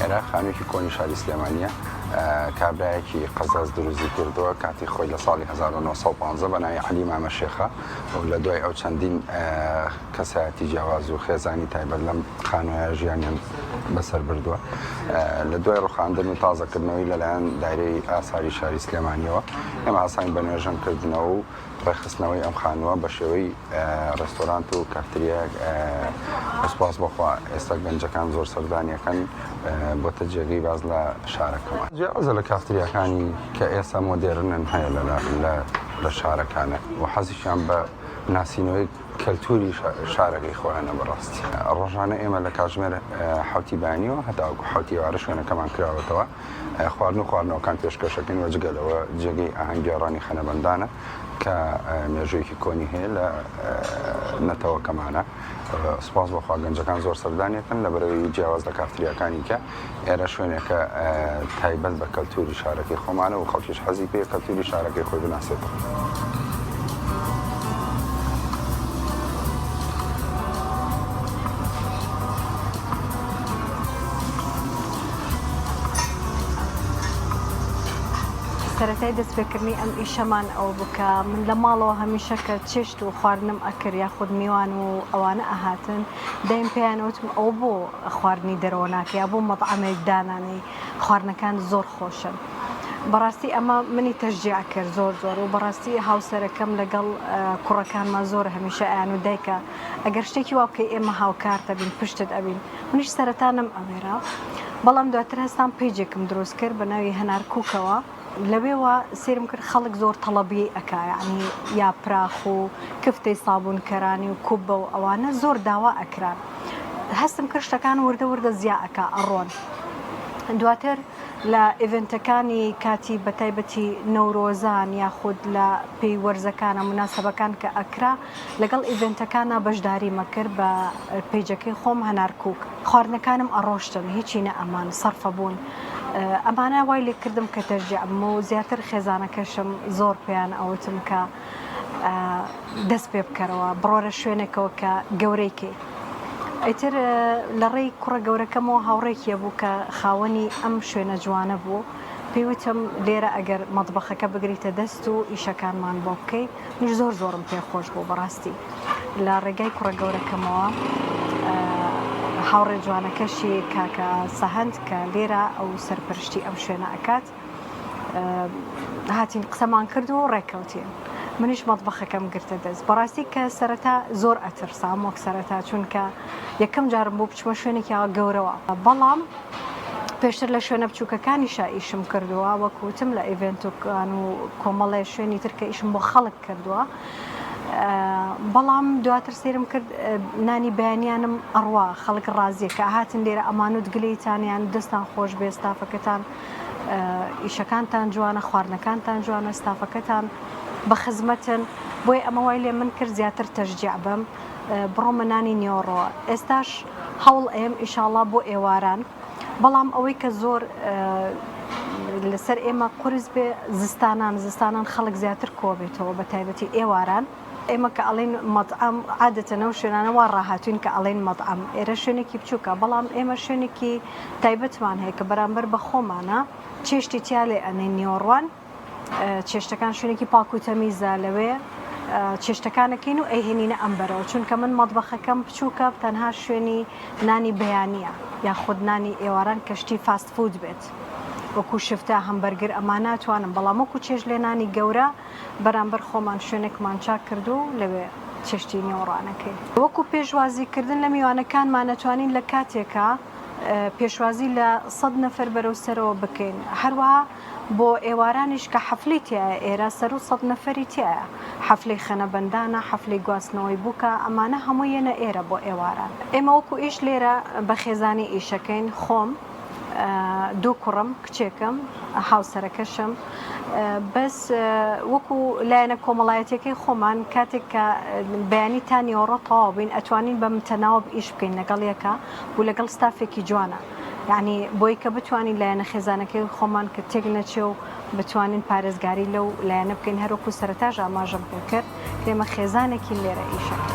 ئێرە خانوویەکی کۆنی شاری سلێمانییە، کابرایەکی قەزاز دروستی کردووە کاتی خۆی لە ساڵی 1915 بە ناوی عەلی مامە شێخە و لە دوای ئەو چەندین کەسایەتی جیاواز و خێزانی تایبەت لەم خانووە ژیانیان بەسەر بردووە. لە دوای ڕوخاندن و تازەکردنەوەی لەلایەن دایرەی ئاساری شاری سلێمانیەوە ئێمە هەستاین بە نۆژەنکردنەوە و ڕێکخستنەوەی ئەم خانووە بە شێوەی ڕێستۆرانت و کافتریایەک سوپاس بۆ خوا ئێستا گەنجەکان زۆر سەردانیەکەن بۆتە جێگەی باز لە شارەکەمان جیاوازە لە کافتریاکانی کە ئێستا مۆدێرنن هەیە لە شارەکانە و حەزیشیان بە ناسینەوەی کەلتوری شارەکەی خۆیانە بەڕاستی ڕۆژانە ئێمە لە کاتژمێر حوتی بەیانیەوە هەتاوەکو حوتی ئێوارە شوێنەکەمان کراوەتەوە خواردن و خواردنەوەکان پێشکەشەکەین و جگە لەوە جێگەی ئاهەنگگێڕانی خەنەبەندانە کە مێژوویەکی کۆنی هەیە لە نەتەوەکەمانە. سوپاس بۆ خوا گەنجەکان زۆر سەردانیەکەن لەبەرئەوەی جیاواز لە کافتریاکانی کە ئێرە شوێنێکە تایبەت بە کەلتوری شارەکەی خۆمانە و خەڵکیش حەزی پێیە کەلتوری شارەکەی خۆی بناسێتەوە. سەرەتای دەستپێکردنی ئەم ئیشەمان ئەوە بوو کە من لە ماڵەوە هەمیشە کە چێشت و خواردنم ئەکرد یاخود میوان و ئەوانە ئەهاتن دایم پێیان وتم ئەوە بۆ خواردنی دەرەوە ناکەی یا بۆ مەتعەمێک دانانێی خواردنەکان زۆر خۆشن بەڕاستی ئەمە منی تەشجیع کرد زۆر زۆر و بەڕاستی هاوسەرەکەم لەگەڵ کوڕەکانمان زۆر هەمیشە ئەیان و دایکە ئەگەر شتێکی وا بکەی ئێمە هاوکارت ئەبین پشتت ئەبین منیش سەرەتا نەم ئەوێرا بەڵام دواتر هەستام پەیجێکم دروست کرد بە ناوی هەنار کوکەوە لەوێوە سەیرم کرد خەڵک زۆر تەڵەبیەی ئەکا یەعنی یاپراخ و کفتەی سابوونکەرانی و کوبە و ئەوانە زۆر داوا ئەکران هەستم کرد شتەکان وردە وردە زیا ئەکا ئەڕۆن دواتر لە ئیڤنتەکانی کاتی بەتایبەتی نەورۆزان یاخود لە پێی وەرزەکانە مناسبەکان کە ئەکرا لەگەڵ ئیڤێنتەکانا بەشداریم ئەکرد بە پەیجەکەی خۆم هەنار کوک خواردنەکانم ئەڕۆشتن هیچی نەئەمان سەرفە بوون ئەمانە وای لێکردم کە تەشجیع بم و زیاتر خێزانەکەشم زۆر پێیان ئەوتم کە دەست پێ بکەرەوە بڕۆرە شوێنێکەوە کە گەورەی کەی ئیتر لە ڕێی کوڕە گەورەکەمەوە هاوڕێکیە بوو کە خاوەنی ئەم شوێنە جوانە بوو پێی وتم لێرە ئەگەر مەتبەخەکە بگریتە دەست و ئیشەکانمان بۆ بکەی منیش زۆر زۆرم پێ خۆش بوو بەڕاستی لە ڕێگای کوڕە گەورەکەمەوە هاوڕێ جوانەکەشی کاکە سەهەند کە لێرە ئەو سەرپەرشتی ئەم شوێنە ئەکات هاتین قسەمان کرد و ڕێککەوتین منیش مەتبەخەکەم گرتە دەست بەڕاستی کە سەرەتا زۆر ئەترسام وەک سەرەتا چونکە یەکەم جارم بوو بچمە شوێنێکی گەورەوە بەڵام پێشتر لە شوێنە بچووکەکانیشا ئیشم کردووە وەک وتم لە ئیڤێنتەکان و کۆمەڵێ شوێنی تر کە ئیشم بۆ خەڵک کردووە بەڵام دواتر سەیرم کرد نانی بەیانیانم ئەڕوا خەڵک ڕازیە کە هاتن لێرە ئەمانوت گلەیتانیان دەستان خۆش بێ ستافەکەتان ئیشەکانتان جوانە خواردنەکانتان جوانە ستافەکەتان بە خزمەتن بۆیە ئەمە وای لێ من کرد زیاتر تەشجیع بم بڕۆمە نانی نیۆڕۆ ئێستاش هەوڵ ئەیەم ئیشاڵا بۆ ئێواران بەڵام ئەوەی کە زۆر لەسەر ئێمە قورس بێ زستانان زستانان خەڵک زیاتر کۆبێتەوە بە تایبەتی ئێواران ئێمە کە ئەڵێن مەطعەم عادەتەن ئەو شوێنانە وا ڕاهاتوین کە ئەڵێن مەطعەم ئێرە شوێنێکی بچووکە بەڵام ئێمە شوێنێکی تایبەتمان هەیە کە بەرامبەر بە خۆمانە چێشتی تیا لێ ئەنێن نیوەڕوان چێشتەکان شوێنێکی پاک و تەمیزە لەوێ چێشتەکانەکەین و ئەیهێنینە ئەم بەرەوە چونکە من مەتبەخەکەم بچووکە تەنها شوێنی نانی بەیانیە یاخود نانی ئێواران کەشتی fast food بێت وەکو شفتە هەمبەرگر ئەما ناتوانم بەڵام وەکو چێژ لێنانی گەورە بەرامبەر خۆمان شوێنێکمان چاک کرد و لەوێ چێشتی نیوەڕانەکەی وەکو پێشوازیکردن لە میوانەکانمان ئەتوانین لە کاتێکا پێشوازی لە سەد نەفەر بەرەو سەرەوە بکەین هەروەها بۆ ئێوارانیش کە حەفلەی تیایە ئێرە سەروو سەد نەفەری تیایە حەفلەی خەنەبەندانە حەفلەی گواستنەوەی بووکە ئەمانە هەموو یەنە ئێرە بۆ ئێواران ئێمە وەکو ئیش لێرە بە خێزانی ئیشەکەین خۆم دوو کوڕم کچێکم هاوسەرەکەشم بەس وەکو لایەنە کۆمەڵایەتیەکەی خۆمان کاتێک کە بەیانی تا نیوەڕۆ تەواو بین ئەتوانین بە متەناوب ئیش بکەین لەگەڵ یەکە و لەگەڵ ستافێکی جوانە یعنی بۆی کە بتوانین لایەنە خێزانەکەی خۆمان کە تێک نەچێ و بتوانین پارێزگاری لەو لایەنە بکەین هەروەکو سەرەتاش ئاماژەم پێ کرد کە ئێمە خێزانێکین لێرە ئیشەکەین.